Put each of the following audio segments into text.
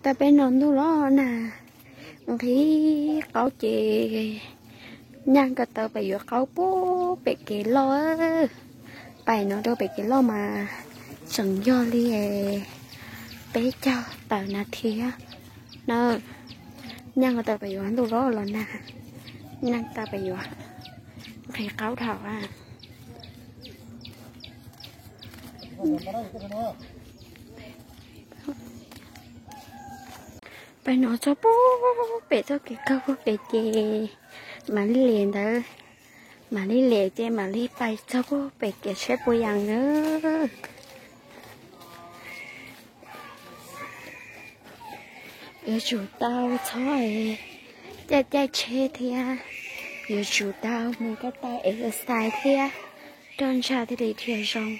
Tau peb no ntuj los nag, nqhis qaub ces nyaj ko taw pem yuav qaub puag pem kev loj. Pem no rau pem kev loj mas tseem yog li peb caug tawm nas this na. Nyaj ko taw pem yuav ntuj los los nag, nyaj taw pem yuav nqhis qaub dhau. Pais no txog puag pem txoj kev kawg puag pem ces mam li lem ntawd, mam li lem ces mam li pais txog puag pem kev tsheb puas yas na. Yuav tsum tau txhob caij caij tsheb thiab yuav tsum tau mus ko taw exercise thiab rau ntsha thiaj li dhia zoo,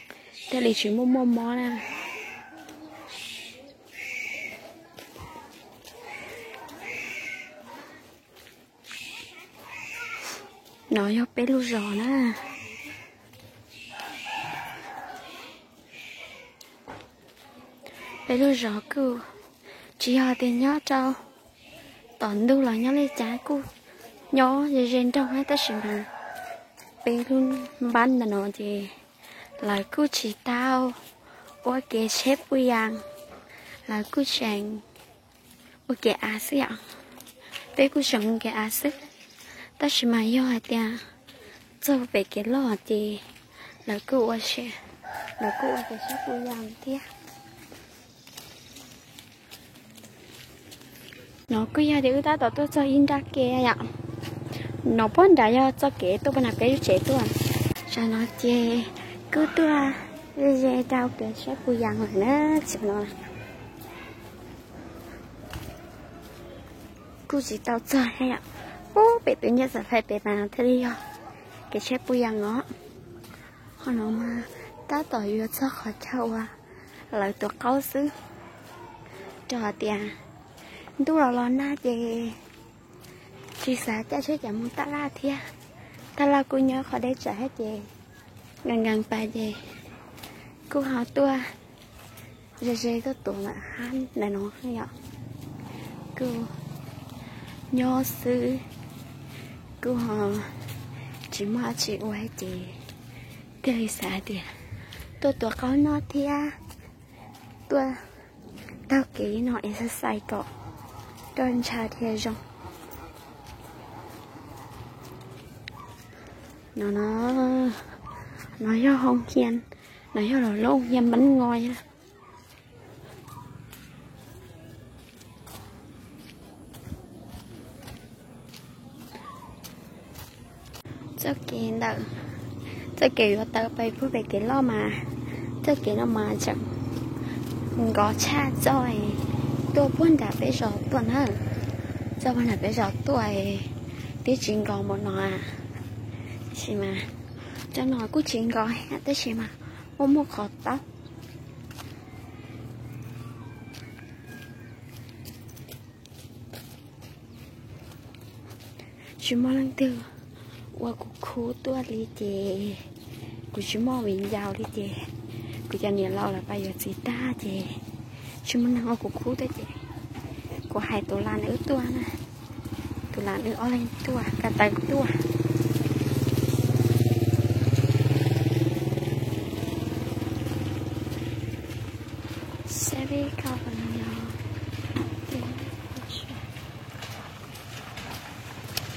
thiaj li tsis muaj muaj mob na. No yog peb lub zos na. Peb lub zos kuj tsis yog tias nyob rau tom ntug los nyob li cas, kuj nyob ze ze nroog tab sis mas peb lub npab ntawm no ces lawv kuj tsis tau ua kev tsheb puas yas, lawv kuj tseem ua kev av xwb yom. Peb kuj tseem ua kev av xwb, tab sis mas yog hais tias txog pem kev loj ces lawv kuj ua, lawv kuj ua kev tsheb puas yas thiab. No kuj yog tias wb tab tom tuaj txog ib nrab ke yom. No puag nrad yog txoj kev tuaj puag nram peb lub tsev tuaj. Tam no ces kuj tuaj ze ze rau kev tsheb puas yas lawm na, tam no kuj tsis tau txog thiab yom. Puag pem tus nyiaj xav fais pem mas thiaj li yog kev tsheb puas yas os. Qhov no mas tab tom yuav txog qhov chaw uas lawv tuav qaub xwb, rau hais tias ntuj los los nag ces tsis xav caij tsheb cav mus taj laj thiab. Taj laj kuj nyob qhov deb tsawv thiab ces nkees nkees pas ces kuj ho tuaj ze ze tuaj tuav lawm hab ntawm no yom. Kuj nyob xwb, kuj ho tsis muaj dab tsi ua ces thiaj li xav hais tias tuaj tuav qaub noj thiab tuaj taug kev no exercise kom rau ntsha dhia zoo. No, no yog hoo hia, no yog lub hoo hia Mab Ngo. Txoj kev ntawm, txoj kev yuav tawm pais puag pem kev loj mas, txoj kev no mas tseem nkos tshaj txoj tuaj puag nram peb zos tuaj na. Txoj puag nram peb zos tuaj twb tsis nkos npaum no, tab sis mas txoj no kuj tsis nkos tab sis mas muaj muaj qhov taub. Tsis muaj leej twg ua kuv khub tuaj li ces kuv tsis muaj viv ncaus li ces kuv cov niam laus lawv pais yuav txiv tag ces tsis muaj neeg ua kuv khub tuaj ces kuv hais tus las nws wb tuaj na. Tus las nws ob leeg tuaj ko taw tuaj.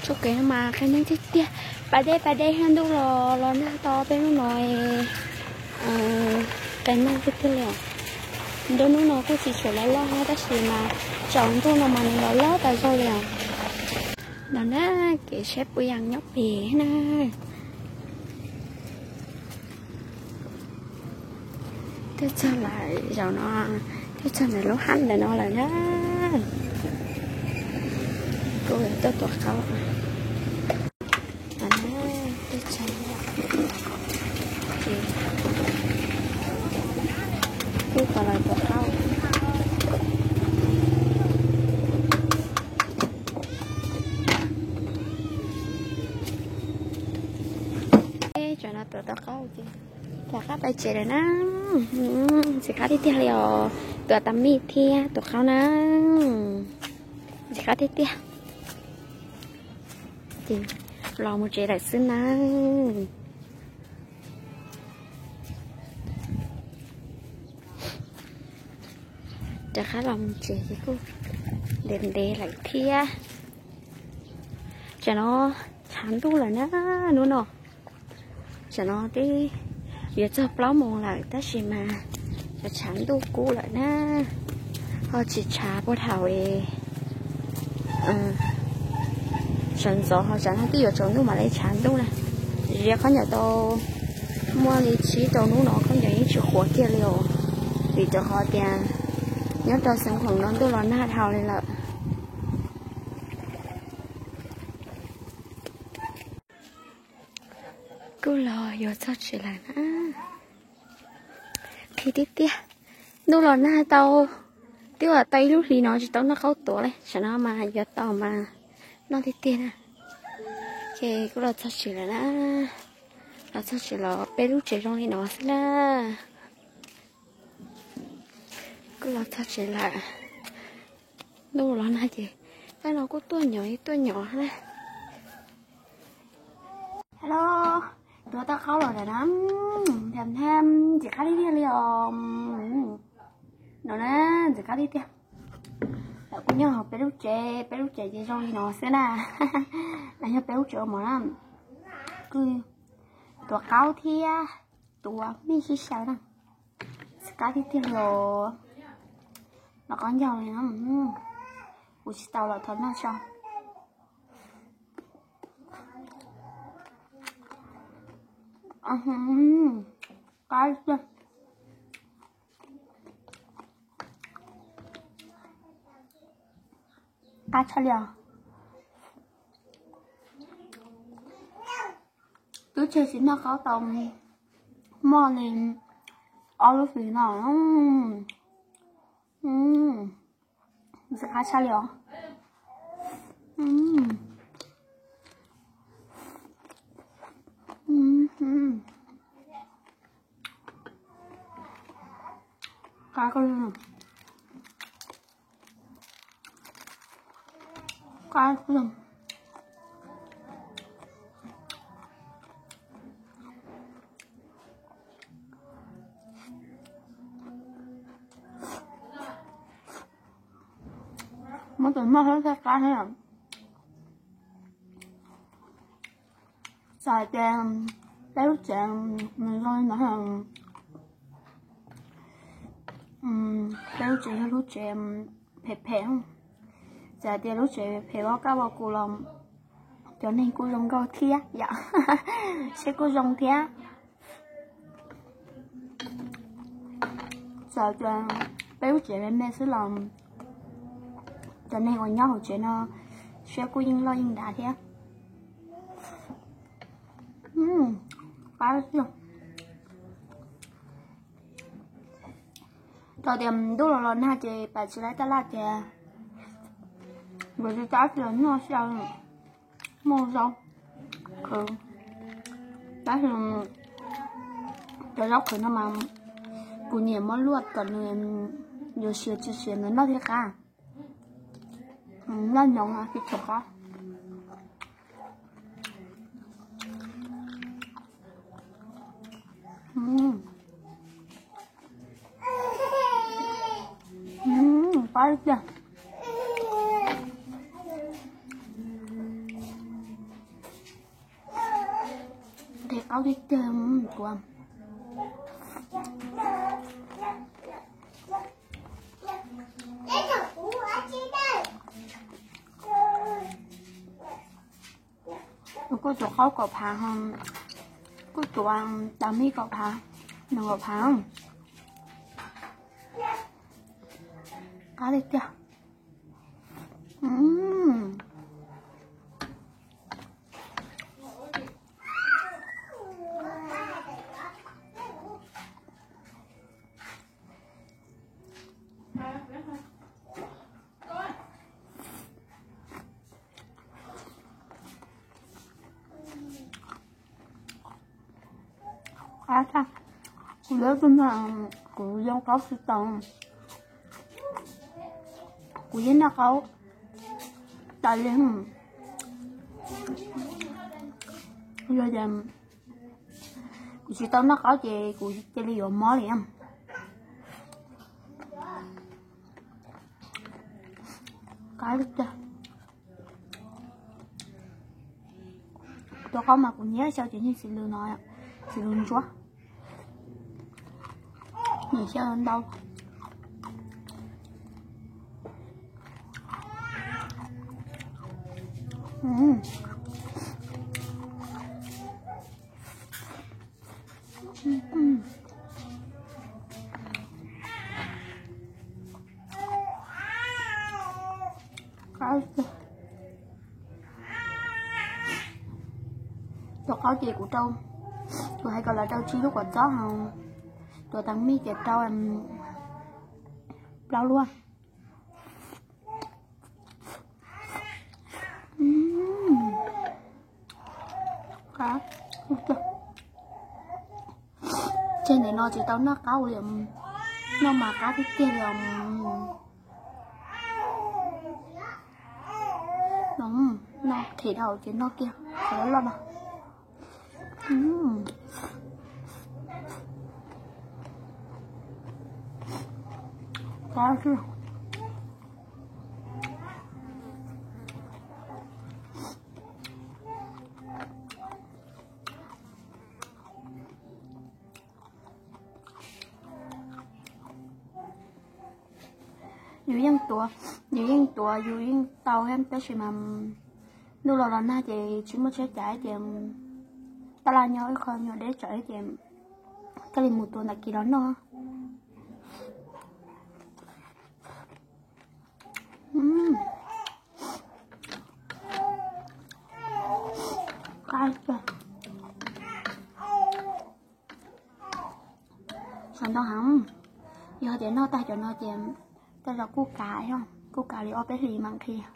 Txoj kev no mas qee neeg tiag tiag, pas dej pas dej thiab ntuj los los nag to peb hnub no, qee neeg tiag tiag li os. Nruab hnub no kuj tsis tshua los loj tab sis mas tsaus ntuj no mas nws los loj tas zog li os. No na, kev tsheb puas yas nyob pem na. Twb txog lawm zaum no, twb txog ntawm lub hab ntawm no lawm na. Kuv tuaj tuav qaub. Twb txog, kuv tos lawv tuav qaub. Tsam no tuav tau qaub ces rov qab pais tsev lawm na. Ntxim qab tiag tiag li os. Tuav tas mij thiab tuav qaub na, ntxim qab tiag tiag. Ces los mus tsev lawm xwb na. Rov qab los mus tsev ces kuj ntev ntev lawm thiab. Tsam no tshav ntuj lawm na, hnub no. Tsam no twb yuav txog plaub moos lawm tab sis mas tshav ntuj kub lawm na, ho tsis tshav puag thaum sawv ntxov ho tsam no twb yuav tsaus ntuj mam li tshav ntuj na. Zias qhov nyuam tau muaj li tsib rau hnub no khaub ncaws yeej tsis qhuav kiag li os, vim rau qhov tias nyob rau xeev Khuam no ntuj los nag dhau li lawm. Kuj los yuav txog tsev lawm na. Qhib tiag tiag. Ntuj los nag tau, twb ua tau ib lub hlis no tsis tau noj qaub tuav li, tsam no mas yuav tau mas noj tiag tiag na. Ces kuj los txog tsev lawm na. Los txog tsev los peb lub tsev zoo li no xwb na. Kuj los txog tsev lawm. Ntuj los nag ces tej no kuj tuaj nyom ib tuaj nyom na. Hello, tuav tau qaub los lawm na. Ntxim qab tiag tiag li os. No na, ntxim qab tiag tiag. Lawv kuj nyob hauv peb lub tsev, peb lub tsev ces zoo li no xwb na. Lawv nyob peb lub tsev ua mov na. Kuj tuav qaub thiab tuav mij sib xyaw na. Ntxim qab tiag tiag li os. Los qaub ncaug li no. Kuv tsis tau los thov noj tso. Qab tiag. Qab tshaj li os. Twb tseg tsis noj qaub tau muaj li ob lub hlis no. Ntxim qab tshaj li os. Qab, qab. Muab tus noj thiab qab thiab. Txawm hais tias peb lub tsev nws zoo li no, peb lub tsev yog lub tsev phem phem, txawm hais tias lub tsev phem ua kab ua kus los cov neeg kuj zoo nkauj thiab yom, seb kuj zoo thiab. Txawm tias peb lub tsev me me xwb los cov neeg uas nyob hauv tsev no siab kuj yeej loj yeej dav thiab. Qab tiag. Thaum tias ntuj los los nag ces pam tsis laib taj laj tias nkawd tsis tab tsis los noj xyaw, muaj zaub qhwv, tab sis cov zaub qhwv no mas kuv nyiam muab luaj kom nws yuav siav tsis siav ntawd noj thiab qab. Noj nyoos tsis tshua qab. Qab tiag. Nqhis qaub tiag tiag kuv. Kuj tuav qaub kaum phav, kuj tuav tas mij kaum phav, nees nkaum phav. Qab tiag tiag. Qab tag, kuv lawv tus no kuv yoo qaub tsis tau. Kuv yeej noj qaub tas li. Yog tias kuv tsis tau noj qaub ces kuv cia li yuav mob li. Qab tiag. Tus qaub mas kuv nyiam xyaw ces yeej xws li no, xws li ntsuab. Nyiam xyaw ntau. Tus qaub ces kuv rau, kuv hais kom lawv rau tsib lub kua txob, tus tas mij ces rau plaub lub. Qab tiag. Tseg ntawm no tsis tau noj qaub li, noj mas qab tiag tiag li. No, no qhis dhau ces noj kiag qhov loj loj no. Qab tiag. Yus yeej tuav, yus yeej tuav, yus yeej tau thiab tab sis mas ntuj los los nag ces tsis muaj tsheb cav ces tab laj nyob ib qho nyuag deb tsawv ces thiaj li mus tuav ntawm kis los noj. Qab tiag. Sov ntau heev. Yog tias noj tag cov no ces tej zaum kuj kav, kuj kav li ob peb hlis mam nqhis.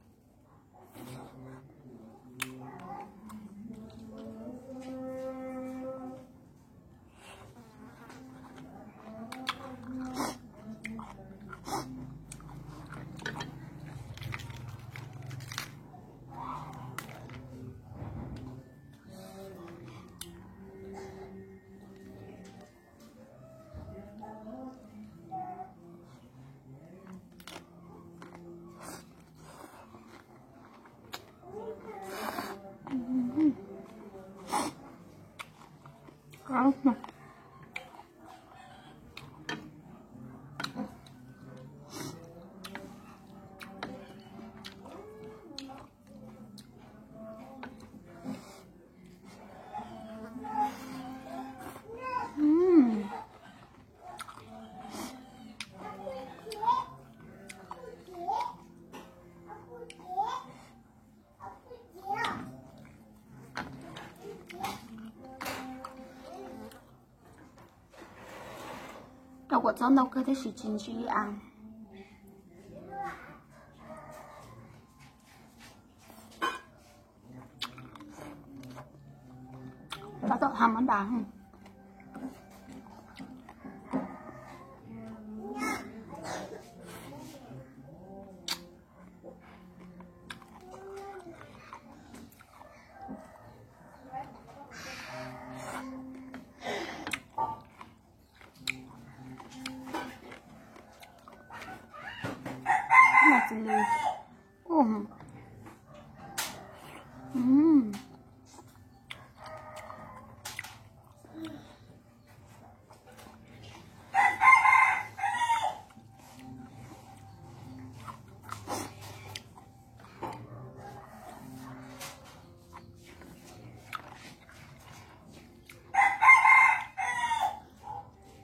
Rau kua txob ntau kawg tab sis tsis ntsib a. Tab tom ha mab ntas. Txiv lws.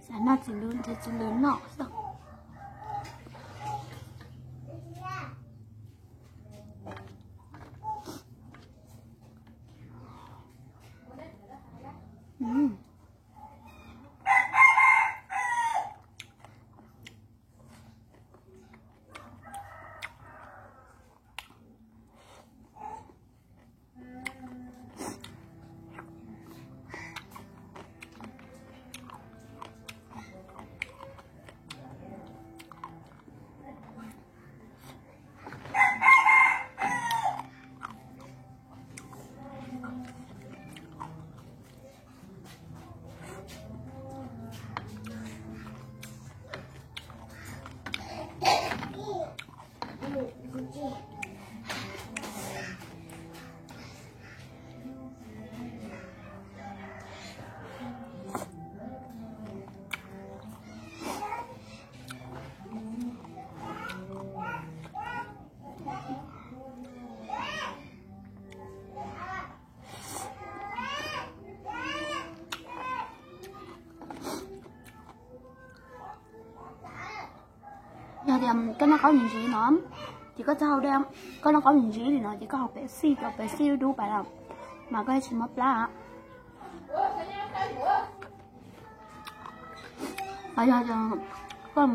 Xav noj txiv lws, txiv lws noj xwb. Koj noj qaub ntsis ntsis no, ces koj txhob hau dej, koj noj qaub ntsis ntsis li no ces koj hau pem xij, rau pem xij dub dub pas lawm, mas koj tsis mob plab. Yog koj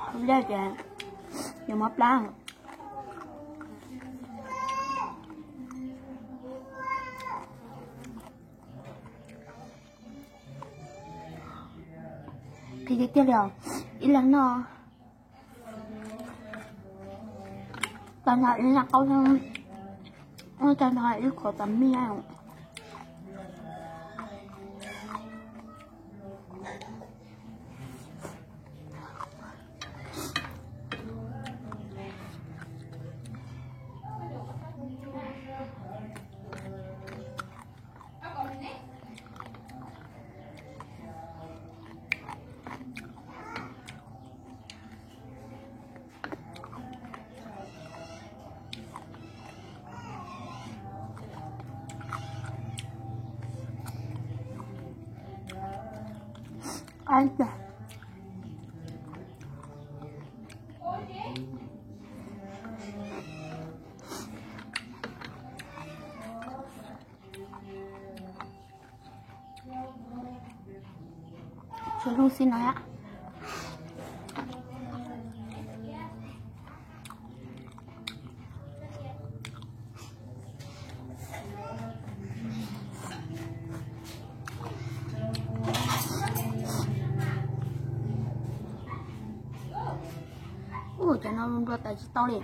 hau dej ces yuav mob plab. Qhia tiag tiag li os, ib leeg noj tag nrho ib noj qaub, tag nrho ib qho tas mij. Tsuas lub xib no. Ua cas no nrua tas tsis tau li.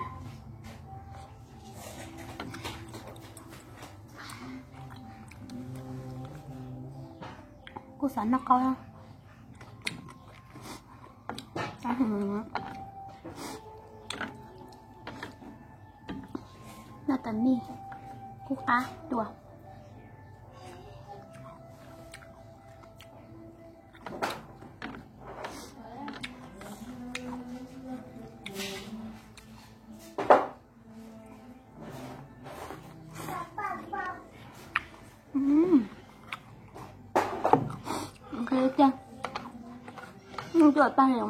Kuv xav noj qaub. Noj tas mij kuj qab dua. Ntxim tiag, tuaj tag li.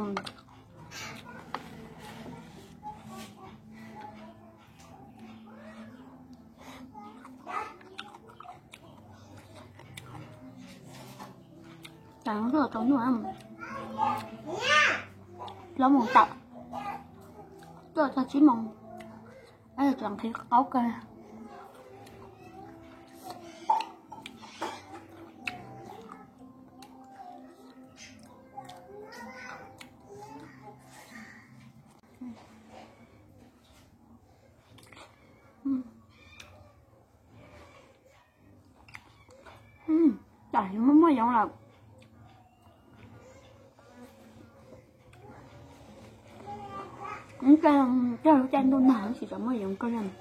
Tau noj tau noj, plaub moos tawm, tuaj txog tsib moos, tseem qhib qaub kawg. Tam sim muaj yoov lawm. Cog lub caij ntuj nag tsis tau muaj yoov kawg li.